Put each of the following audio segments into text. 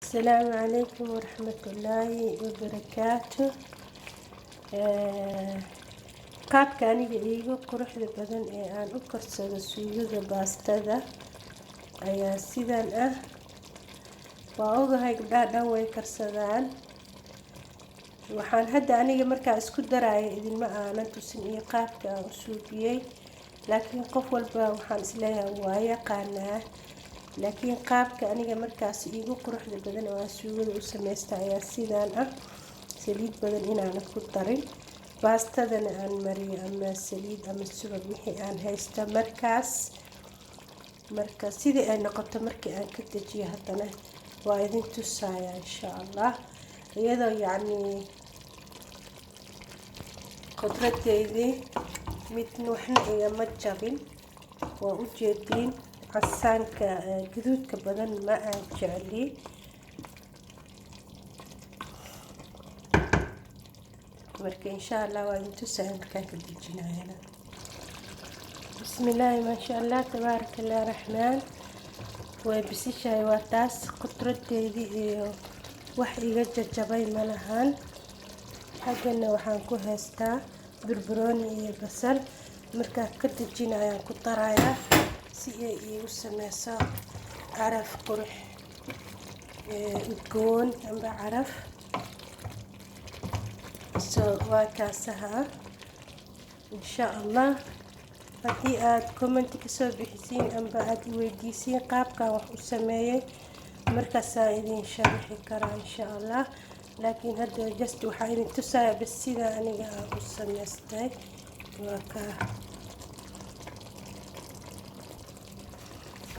Asalaamu calaykum waraxmatullaahi wabarakaatu. Qaabka aniga iigu quruxda badan ee aan u karsado suugada baastada ayaa sidan ah. Waa ogahay gabdhaha dhan way karsadaan. Waxaan hadda aniga markaa isku daraya idinma aanan tusin iyo qaabka aan u suubiyey, laakiin qof walba waxaan isleeyahay waa yaqaanaa. Laakiin qaabka aniga markaas iigu quruxda badan oo aan suugada u sameysta ayaa sidaan ah: saliid badan inaanan ku darin, baastadana aan mariyo ama saliid ama subag, wixii aan haysto markaas. Marka sidii ay noqoto markii aan ka dejiyo, haddana waa idin tusaaya insha Allah, iyadoo yacni khudradeydii mid waxna igama jabin. Waa ujeediin, casaanka gaduudka badan ma aan jecli. Marka insha Allah waa idin tusaya markaan ka dejinayana. Bismillaahi, maasha Allah, tabaaraka Allah raxmaan. Way bisishahay, waa taas khudradeydii iyo wax iga jajabay ma lahan. Xaggana waxaan ku haystaa barbarooni iyo basal. Markaa ka dejina ayaan ku darayaa si ay iigu sameyso caraf qurux, udgoon amba caraf. So waa kaasaha. Insha Allah haddii aad comment kasoo bixisiin amba aada i weydiisiin qaabkan wax u sameeyey, markaasaa idin sharaxi karaa insha Allah. Laakiin hadda just waxaa idin tusaya bas sida aniga aan u sameystay. Waa kaa.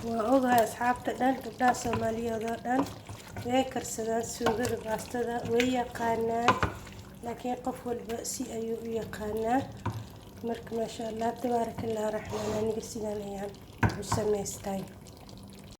Waa ogahay asxaabta dhan, gabdhaha Soomaaliyeed oo dhan way karsadaan suugada baastada, way yaqaanaan, laakiin qof walba si ayuu u yaqaanaa. Marka maasha Allah, tabaaraka Allah raxmaan, aniga sidaan ayaan u samaystay.